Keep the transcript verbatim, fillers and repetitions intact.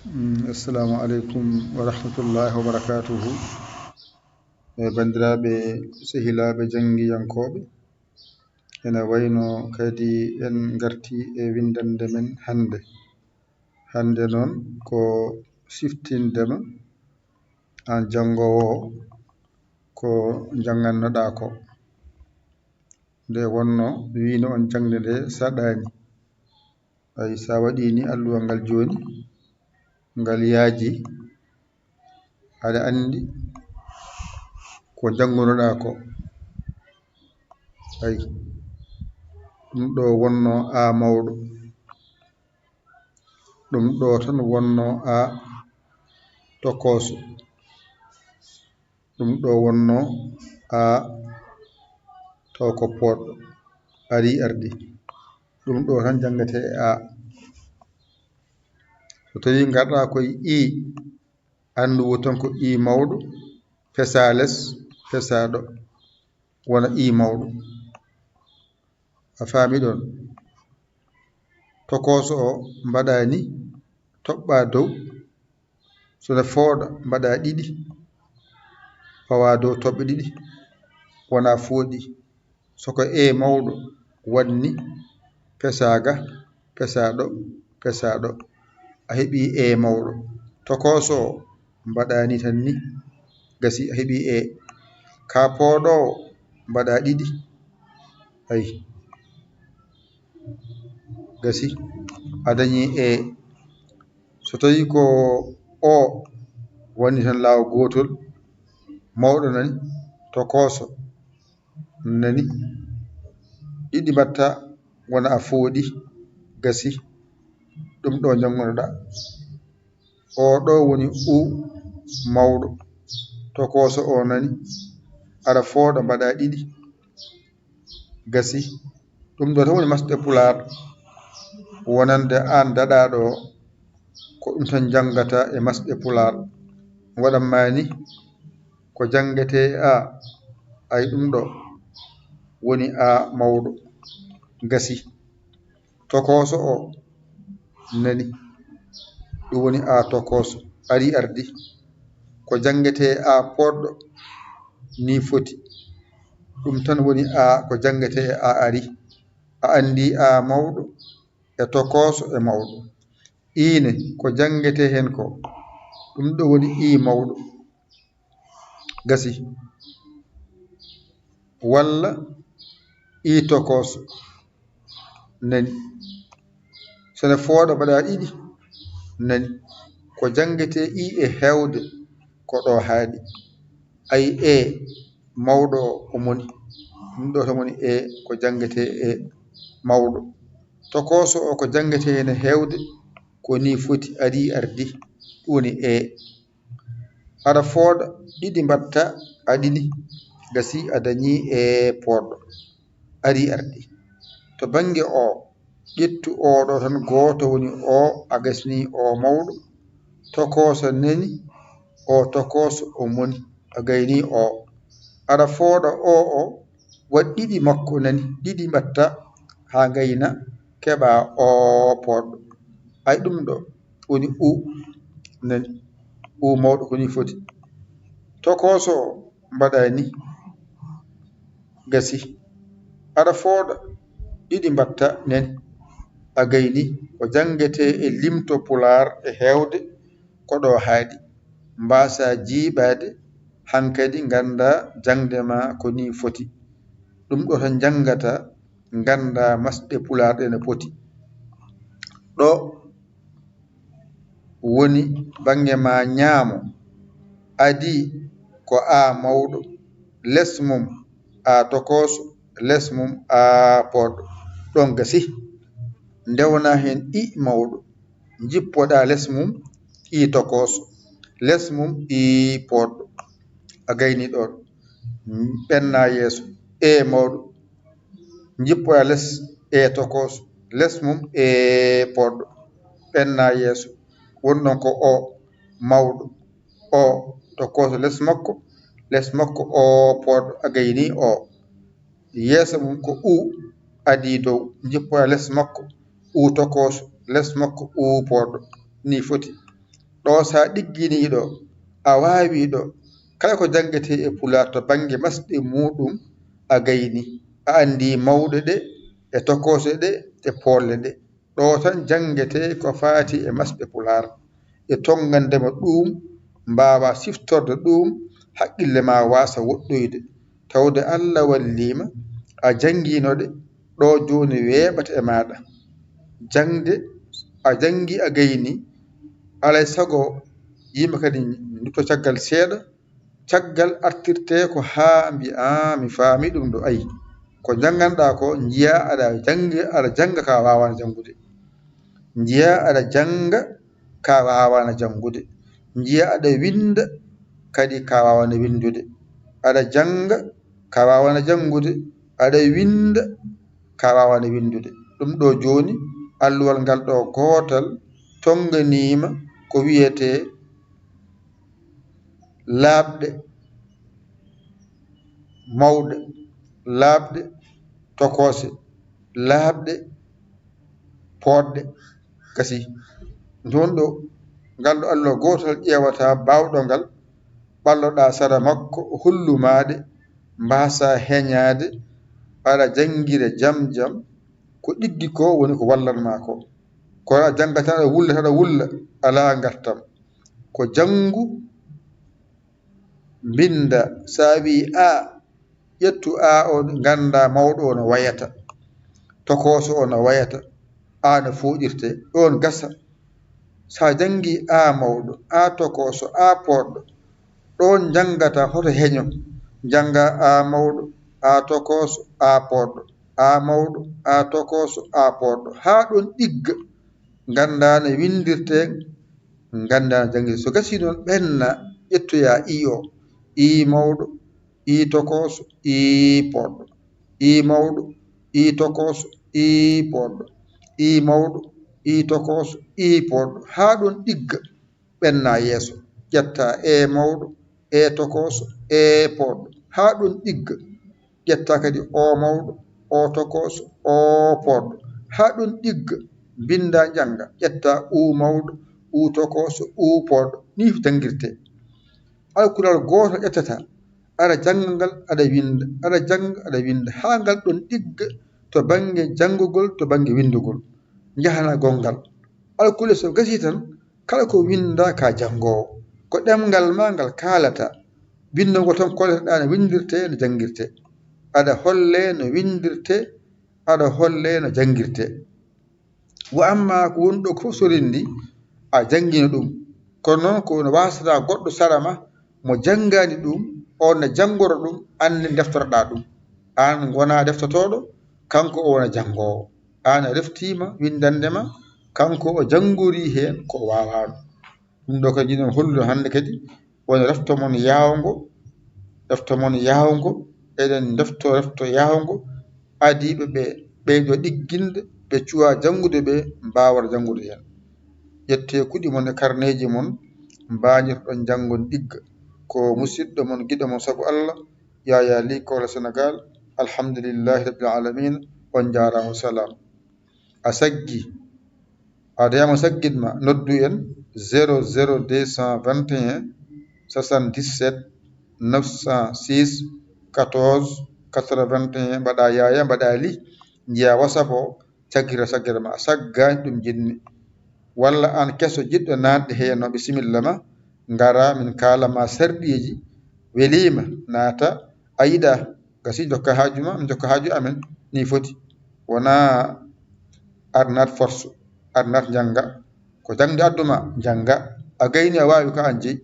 Mm, assalamu aleykum wa rahmatullahi wa barakatuhu. E banndiraaɓe, sehilaaɓe janngiyankooɓe, ene wayno kadi en ngarti e winndannde men hannde. Hannde noon ko siftindema aan janngoowo o ko njanngannoɗaa ko. Nde wonno wiino on jaŋde nde saɗaani. Ay, sa waɗi ni alluwal ngal jooni, ngal yaaji, aɗa anndi ko njanngunoɗaa ko. Ay, ɗum ɗo wonno a mawɗo. Ɗum ɗo tan wonno a tokooso. Ɗum ɗo wonno a taw ko poɗɗo. Ari ardi. Ɗum ɗo tan janngete e a. So tawi ngarɗa koye i, anndu wo tan ko i mawɗo, pesa les, pesa ɗo, wona i mawɗo. A faami ɗon? Tokooso o mbaɗa ni, toɓɓa dow, so ne fooɗa mbaɗa ɗiɗi, pawa dow toɓɓe ɗiɗi, wona fooɗi. So ko e mawɗo waɗni, pesa ga, pesa ɗo, pesa ɗo. A heɓi e mawɗo. Tokooso o mbaɗa ni tan ni, gasi a heɓi e. Ka pooɗoowo mbaɗa ɗiɗi. Ay. Gasi a dañi e. So tawi ko o woni tan laawo gootol, mawɗo nani, tokooso nani, ɗiɗi mbatta wona a fooɗi, gasi. Ɗum ɗo njanngonoɗa. O ɗo woni u mawɗo, tokooso o nani, aɗa fooɗa mbaɗa ɗiɗi, gasi. Ɗum ɗo tan woni masɗe pulaar, wonande aan daɗaaɗo o, ko ɗum tan janngata e masɗe pulaar. Waɗan ma ni ko janngete a, ay ɗum ɗo woni a mawɗo, gasi. Tokooso o nani, ɗum woni a tokooso, ari ardi. Ko janngete a poɗɗo, ni foti. Ɗum tan woni a ko janngete a ari. A anndi a mawɗo, e tokooso e mawɗo. Iine ko janngete heen ko, ɗum ɗo woni i mawɗo. Gasi. Walla i tokooso. Nani. So ne fooɗa mbaɗa ɗiɗi. Nani. Ko janngete i e heewde ko ɗo haaɗi. Ay e mawɗo o moni. Ɗum ɗo tan woni e ko janngete e mawɗo. Tokooso o ko janngete heen e heewde ko ni foti ari ardi. Ɗum woni e. Aɗa fooɗa ɗiɗi mbatta a ɗiɗi, gasi a dañi e poɗɗo. Ari ardi. To bannge o, ƴettu o ɗo tan gooto woni o, a gasni o mawɗo. Tokooso nani, o tokooso o moni, a gayni o. Aɗa fooɗa o o, waɗ ɗiɗi makko nani, ɗiɗi mbatta haa ngayna, keɓa o poɗɗo. Ay ɗum ɗo woni u nani, u mawɗo ko ni foti. Tokooso o mbaɗa ni, gasi. Aɗa fooɗa ɗiɗi mbatta nani, a gayni. Ko janngete e limto pulaar e heewde ko ɗo haaɗi. Mbaasa jiiɓaade hankadi ngannda jaŋde ma ko ni foti. Ɗum ɗo tan njanngata ngannda masɗe pulaar ɗe no poti. Ɗo woni bannge ma ñaamo, adii ko a mawɗo, les mum a tokooso, les mum a poɗɗo. Ɗon gasi. Ndewna heen i mawɗo, njippoɗa les mum i tokooso, les mum i poɗɗo. A gayni ɗon. Ɓenna yeeso, e mawɗo, njippoɗa les e tokooso, les mum e poɗɗo. Ɓenna yeeso, woni ɗon ko o mawɗo, o tokooso les makko, les makko o poɗɗo. A gayni o. Yeeso mum ko u adii dow, njippoɗa les makko u tokooso, les makko u poɗɗo. Ni foti. Ɗo sa ɗigginiiɗo, a waawiiɗo, kala ko janngetee e Pulaar to bannge masɗe muuɗum, a gayni, a anndii mawɗe ɗe, e tokoose ɗe, e poolle ɗe. Ɗo tan janngetee ko faati e masɗe Pulaar, e tonngande ma ɗuum, mbaawa siftorde ɗuum, haqqille ma waasa woɗɗoyde. Tawde Alla wallii ma, a janngiino ɗe, ɗo jooni weeɓata e maaɗa. Jaŋde, a janngi, a gayni, alay sago yimɓe kadi ndutto caggal seeɗa, caggal artirte ko haa mbiya, "Aa, mi faami ɗum ɗo." Ayi, ko njannganɗaa ko, njiya aɗa janngi, aɗa jannga ka waawaana janngude. Njiya aɗa jannga ka waawaana janngude. Njiya aɗa winnda kadi ka waawaana winndude. Aɗa jannga ka waawaana janngude. Aɗa winnda ka waawaana winndude. Ɗum ɗo jooni, alluwal ngal ɗo gootal tonnganiima ko wiyetee laaɓɗe mawɗe, laaɓɗe tokoose, laaɓɗe pooɗɗe. Gasi. Nduun ɗo, ngal ɗo alluwa gootal ƴeewata baawɗo ngal, ɓalloɗaa sara makko, hullumaa ɗe, mbaasa heñaade, aɗa janngira jam jam, ko ɗiggi ko woni ko wallan maa ko. Ko a janngata, aɗa wulla, aɗa wulla, alaa ngartam. Ko janngu, mbinnda, sa wii A, ƴettu A o, ngannda mawɗo o no wayata, tokooso o no wayata, A no fooɗirte, ɗoon gasa. Sa janngi A mawɗo, A tokooso, A pooɗɗo, ɗoon njanngata hoto heño, njannga A mawɗo, A tokooso, A pooɗɗo, A mawɗo, A tokooso, A pooɗɗo, haa ɗoon ɗigga, ngannda no winndirte, ngannda no janngirte. So gasii noon, ɓenna, ƴettoyaa I o, I mawɗo, I tokooso, I pooɗɗo, I mawɗo, I tokooso, I pooɗɗo, I mawɗo, I tokooso, I pooɗɗo, haa ɗoon ɗigga, ɓenna yeeso, ƴetta E mawɗo, E tokooso, E pooɗɗo, haa ɗoon ɗigga, ƴetta kadi O mawɗo, O tokooso, O pooɗɗo, haa ɗoon ɗigga, mbinnda, njannga, ƴetta U mawɗo, U tokooso, U pooɗɗo, nii janngirte. Alkulal gootal ƴettata, aɗa jannga ngal, aɗa winnda, aɗa jannga, aɗa winnda, haa ngal ɗoon ɗigga to bannge janngugol, to bannge winndugol, njahanagol ngal. Alkule so gasii tan, kala ko winnda ka janngoowo, ko ɗemngal ma ngal kaalata. Binndol ngol tan kollata-ɗaa no winndirtee, no janngirtee. Aɗa hollee no winndirtee, aɗa hollee no janngirtee. Wa amma ko woni ɗo ko fof so renndii, a janngino ɗum. Kono noon ko no waasata goɗɗo sara ma mo janngaani ɗum, oon ne janngoro ɗum, aan ne ndeftoro-ɗaa ɗum. Aan ngonaa ndeftotooɗo, kanko o wona janngoowo. Aan a reftiima winndannde ma, kanko o janngorii heen ko o waawaano. Ɗum ɗo kadi, jiɗen hollude hannde kadi, woni refto mon yaawngo, refto mon yaawngo, eɗen ndefto refto yaawngo, adiiɓe ɓe ɓeydo ɗigginde, ɓe cuwaa janngude ɓe mbaawata janngude heen. Ƴettee kuɗi mon e karneeji mon, mbaajortoɗon janngon ɗigga. Ko musiɗɗo mon, giɗo mon sabu Allah, Yaya Ly, Koola Senegaal. Alhamdulillahi Rabbil Aalamiina, on njaaraama, salaam. A saggii. Aɗa yiɗi mo saggitde ma, noddu en zéro zéro deux cent vingt et un soixante-dix-sept neuf cent six quatorze quatre-vingt-un, mbaɗa Yaya, mbaɗa Ly, njiya WhatsApp o, caggira, caggira ma, a saggaani ɗum jinni. Walla aan keso jiɗɗo naatde heen o, bisimilla ma, ngara min kaala ma sarɗiiji, weliima, naata, a yiɗaa, gasi, jokka haaju ma, min jokka haaju amen, nii foti. Wonaa ar naat force, ar naat njannga. Ko jaŋde addu ma, njannga. A gayni, a waawi, ko aan jeyi.